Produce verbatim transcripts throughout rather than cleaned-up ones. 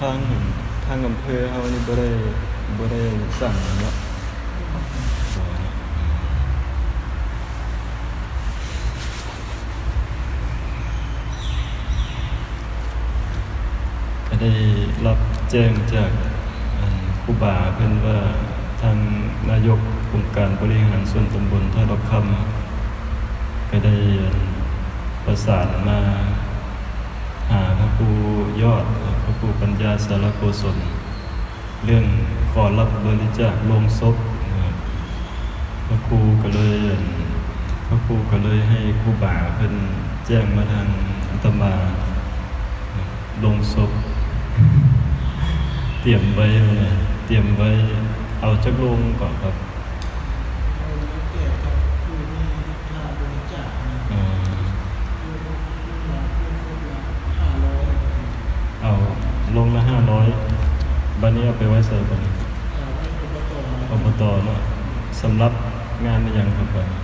ทาง ทางอำเภอเฮานี่บ่ได้ บ่ได้สั่งเนาะ บ่เนาะ ก็ได้รับแจ้งจาก อัน ครูบาเพิ่นว่า ทางนายกองค์การบริหารส่วนตำบลท่าดอกคำ ก็ได้ อัน ประสานมาหาพระครูยอด พระครูปัญญาสารโกศล เรื่องขอรับบริจาคโลงศพนะครับ พระครูก็เลย พระครูก็เลยให้ครูบาเพิ่นแจ้งมาทางอาตมา โลงศพ เตรียมไว้นะ เตรียมไว้ เอาจักโลงก่อนครับ เอาโลงละห้าร้อย บัดนี้เอาไปไว้ใส่บัดนี้ อบต เนาะ สำหรับงานอิหยังครับบัดนี้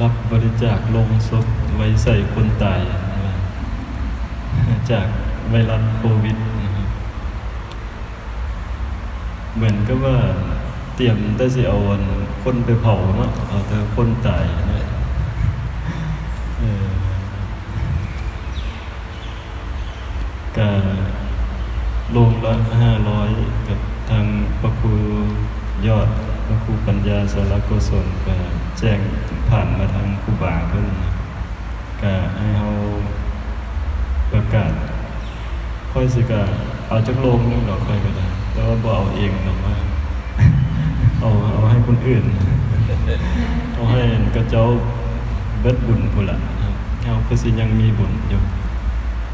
รับบริจาคโลงศพไว้ใส่คนตาย จากไวรัสโควิดนะครับ เหมือนกับว่าเตรียมแต่สิเอาอันคนไปเผาเนาะ เอาแต่คนตายเนี่ย เออ ก็โลงละห้าร้อย กับทางพระครูยอด พระครูปัญญาสารโกศล ก็แจ้งผ่านมาทางครูบาเพิ่น ก็ให้เฮาประกาศ ข้อยสิก็เอาจักโลงหนึ่งดอก ข้อยก็ได้ แต่ว่าบ่เอาเองดอกว่า เอา เอาให้คนอื่น เอาให้เขาเจ้าเบิดบุญพู้นล่ะ เฮาคือสิยังมีบุญอยู่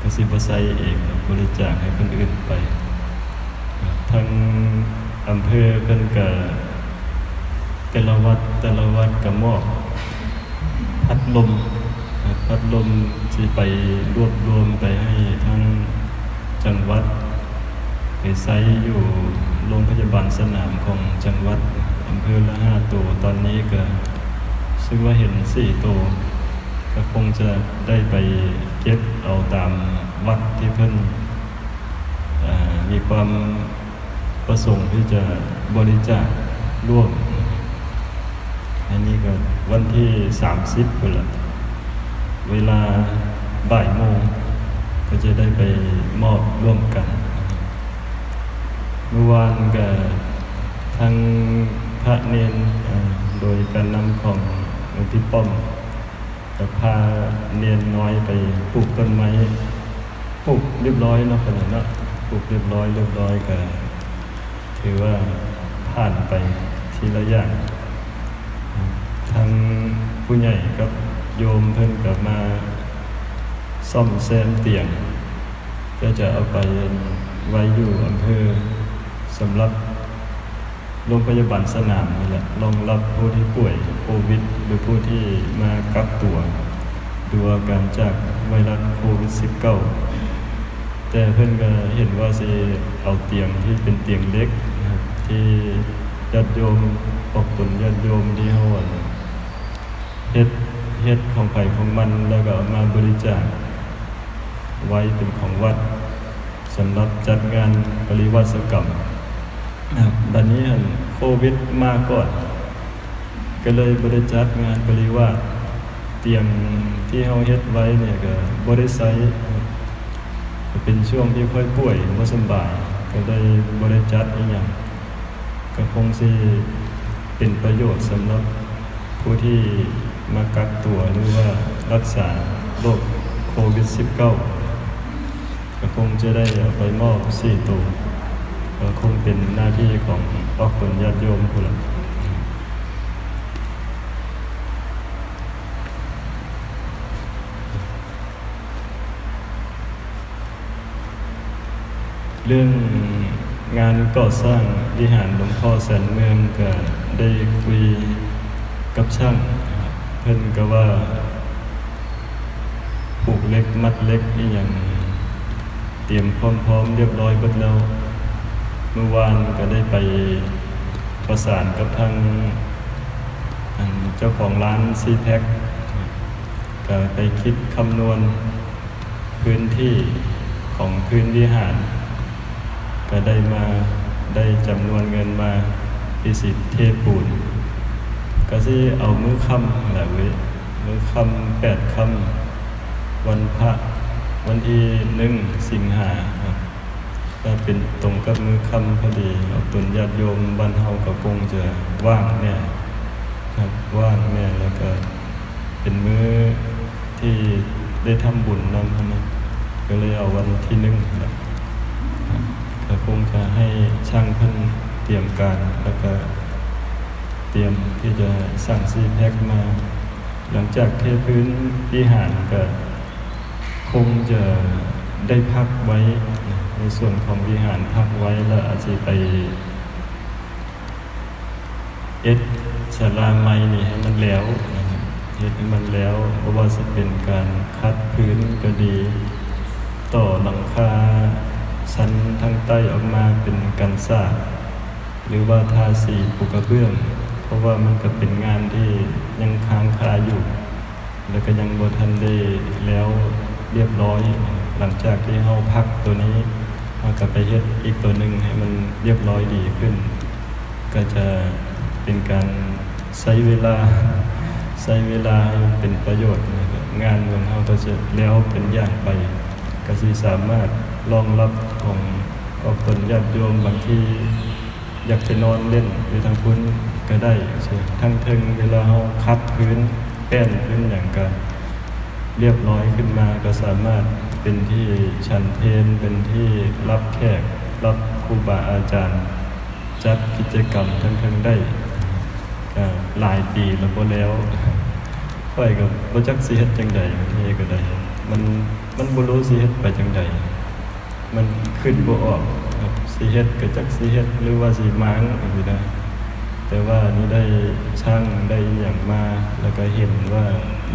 ก็สิบ่ใส่เองดอก บริจาคให้คนอื่นไป ทางอำเภอเพิ่นก็ แต่ละวัด แต่ละวัดก็มอบพัดลม พัดลมสิไปรวบรวมไปให้ทางจังหวัด ไปใส่อยู่โรงพยาบาลสนามของจังหวัด อำเภอละห้าตัว ตอนนี้ก็ซึ่งว่าเห็นสี่ตัว ก็คงจะได้ไปเก็บเอาตามวัดที่เพิ่น อ่า มีความประสงค์ที่จะบริจาคร่วม อันนี้ก็วันที่สามสิบพู้นละ เวลาบ่ายโมง ก็จะได้ไปมอบร่วมกัน เมื่อวานก็ทั้งพระเณร อ่า โดยการนำของหลวงพี่ป้อม ก็พาเณรน้อยไปปลูกต้นไม้ ปลูกเรียบร้อยเนาะ ขนาดเนาะ ปลูกเรียบร้อย เรียบร้อยก็ถือว่าผ่านไปทีละอย่าง ทั้งผู้ใหญ่กับโยมเพิ่นก็มาซ่อมแซมเตียง ก็จะเอาไปไว้อยู่อำเภอ สำหรับโรงพยาบาลสนามนี่แหละ รองรับผู้ที่ป่วยโควิด หรือผู้ที่มากักตัว ดูอาการจากไวรัสโควิดสิบเก้า แต่เพิ่นก็เห็นว่าสิเอาเตียงที่เป็นเตียงเหล็กนะครับ ที่ญาติโยม ออกตนญาติโยมที่เฮา อัน เฮ็ด เฮ็ดของไผของมัน แล้วก็เอามาบริจาคไว้เป็นของวัด สำหรับจัดงานปริวาสกรรมนะครับ บัดนี้ อัน โควิดมาก่อน ก็เลยบ่ได้จัดงานปริวาส เตียงที่เฮาเฮ็ดไว้เนี่ยก็บ่ได้ใช้ ก็เป็นช่วงที่ค่อยป่วยบ่สำบาย ก็เลยบ่ได้จัดอิหยัง ก็คงสิเป็นประโยชน์สำหรับผู้ที่มากักตัวหรือว่ารักษาโรคโควิดสิบเก้า ก็คงจะได้เอาไปมอบสี่ตัว ก็คงเป็นหน้าที่ของออกตนญาติโยมพู้นล่ะ เรื่องงานก่อสร้างวิหารหลวงพ่อแสนเมืองก็ได้คุยกับช่าง เพิ่นก็ว่า ผูกเหล็กมัดเหล็กอิหยัง เตรียมความพร้อมเรียบร้อยเบิดแล้ว เมื่อวานก็ได้ไปประสานกับทาง อันเจ้าของร้านซีแพ็ค ก็ไปคิดคำนวณพื้นที่ของพื้นวิหาร ก็ได้มา ได้จำนวนเงินมาที่สิเทปูน ก็สิเอามื้อค่ำนั่นแหละเว้ย มื้อค่ำแปดค่ำ วันพระ วันที่หนึ่งสิงหาครับ ก็เป็นตรงกับมื้อค่ำพอดี เอาตนญาติโยมบ้านเฮาก็คงจะว่างแน่ครับ ว่างแน่ แล้วก็เป็นมื้อที่ได้ทำบุญนำหั้นนะ ก็เลยเอาวันที่หนึ่งครับ ก็คงจะให้ช่างเพิ่นเตรียมการ แล้วก็เตรียมที่จะสั่งซีแพ็คมา หลังจากเทพื้นวิหารก็คงจะได้พักไว้นะ ในส่วนของวิหารพักไว้ แล้วอาจสิไปเฮ็ดศาลาใหม่นี่ให้มันแล้วนะครับ เฮ็ดให้มันแล้ว บ่ว่าสิเป็นการขัดพื้นก็ดี ต่อหลังคาชั้นทางใต้ออกมาเป็นกันศาสตร์ หรือว่าทาสีปูกระเบื้อง เพราะว่ามันก็เป็นงานที่ยังค้างคาอยู่ แล้วก็ยังบ่ทันได้แล้วเรียบร้อย หลังจากที่เฮาพักตัวนี้ เฮาก็ไปเฮ็ดอีกตัวหนึ่งให้มันเรียบร้อยดีขึ้น ก็จะเป็นการใช้เวลา ใช้เวลาให้เป็นประโยชน์นะครับ งานของเฮาก็จะแล้วเป็นอย่างไป ก็สิสามารถรองรับของออกตนญาติโยมบางที อยากไปนอนเล่นอยู่ทางพุ้นก็ได้ ทั้งเทิงเวลาเฮาขัดพื้น แป้นพื้นหยังก็เรียบร้อยขึ้นมา ก็สามารถเป็นที่ฉันเพล เป็นที่รับแขก รับครูบาอาจารย์ จัดกิจกรรมทั้งเทิงได้ ก็หลายปีแล้วบ่แล้ว ข้อยก็บ่จักสิเฮ็ดจั่งใด เฮ็ดก็ได้ มัน มันบ่รู้สิเฮ็ดไปจั่งใด มันคิดบ่ออกครับ สิเฮ็ดก็จักสิเฮ็ด หรือว่าสิหมางจั่งซี้นะ แต่ว่านี่ได้ช่างได้อิหยังมา แล้วก็เห็นว่า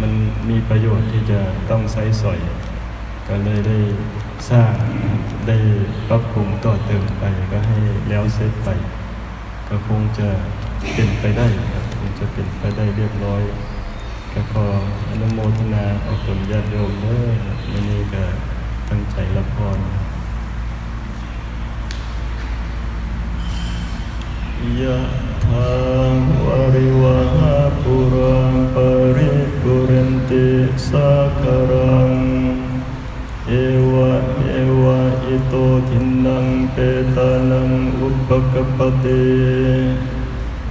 มันมีประโยชน์ที่จะต้องใช้สอย ก็เลยได้สร้าง ได้ปรับปรุงต่อเติมไป ก็ให้แล้วเสร็จไป ก็คงจะเป็นไปได้ครับ คงจะเป็นไปได้เรียบร้อย ก็ขออนุโมทนาออกตนญาติโยมเด้อ มื้อนี้ก็ตั้งใจรับพร ยะถาวาริวหาปูราปริปูเรนติสาคารัง เอวะเมวะอิโตทินนังเปตานังอุปกปปติ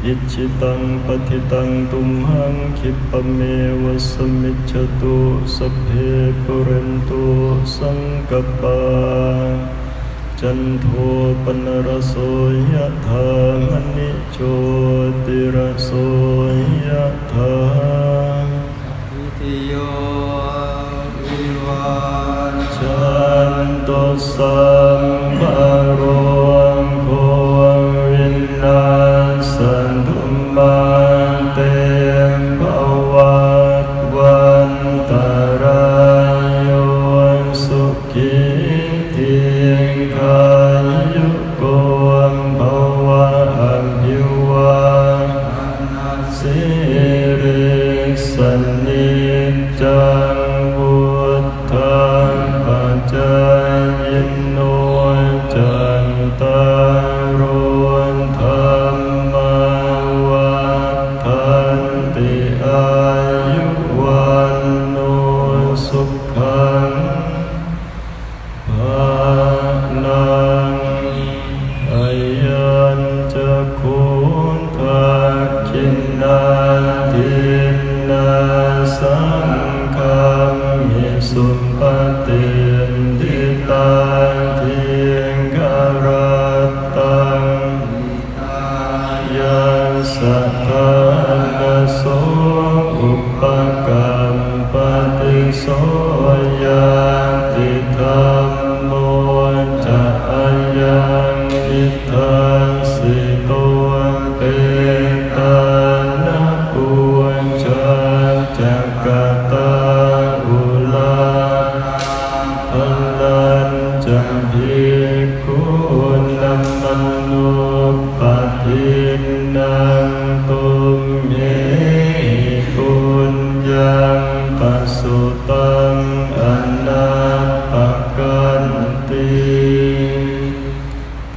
อิจฉิตังปฏิตังตุมหังคิปะเมวะสมิจฉตุ สัพเพปุเรนตุสังกปปา จันโทปนรโสยะถามณิโชติรโสยะถา สัพพิติโยวิวัชชันตุสัพพะโรโควินัสสะตุมาเตภวัตวันตะราโยสุขีทีฆายุโกภวะอภิวาทะนะสีลิสสะนิจจังวุฑฒาปะจายิโน จัตตาโรธัมมาวัฑฒันติ อายุวัณโณสุขัง พลัง อายัญจะโคทักขินาทินนาสังฆามิสุปฏินทิตาทิงครัตตัง ยัสสะทานะโสอุปกัปปะติ โสญาติธัมโม จะอายังนิทัสสิโต เปตานะปูชาจะกะตา อุลา พลัญจ Bhikkhūnamanuppadinnaṃ tumhehi puññaṃ pasutaṃ anappakanti.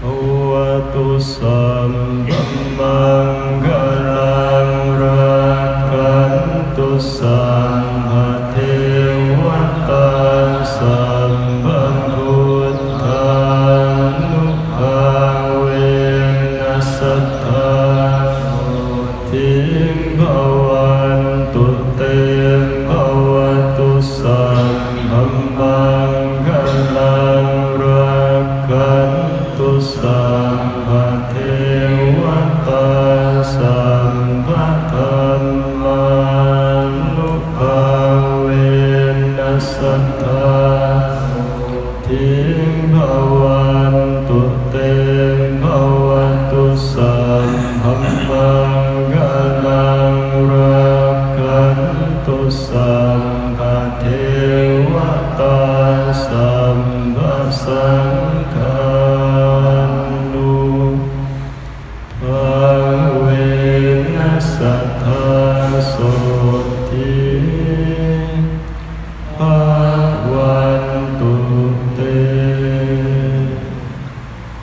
Bhavatu sabbamaṅgalaṃ, rakkhantu sabbadevatā, sabbabuddhānubhāvena sadā sotthī bhavantu te. Bhavatu sabbamaṅgalaṃ, rakkhantu sabbadevatā, sabbadhammānubhāvena sadā sotthī bhavantu te. Bhavatu sabbamaṅgalaṃ, rakkhantu sabbadevatā, sabbasaṅghā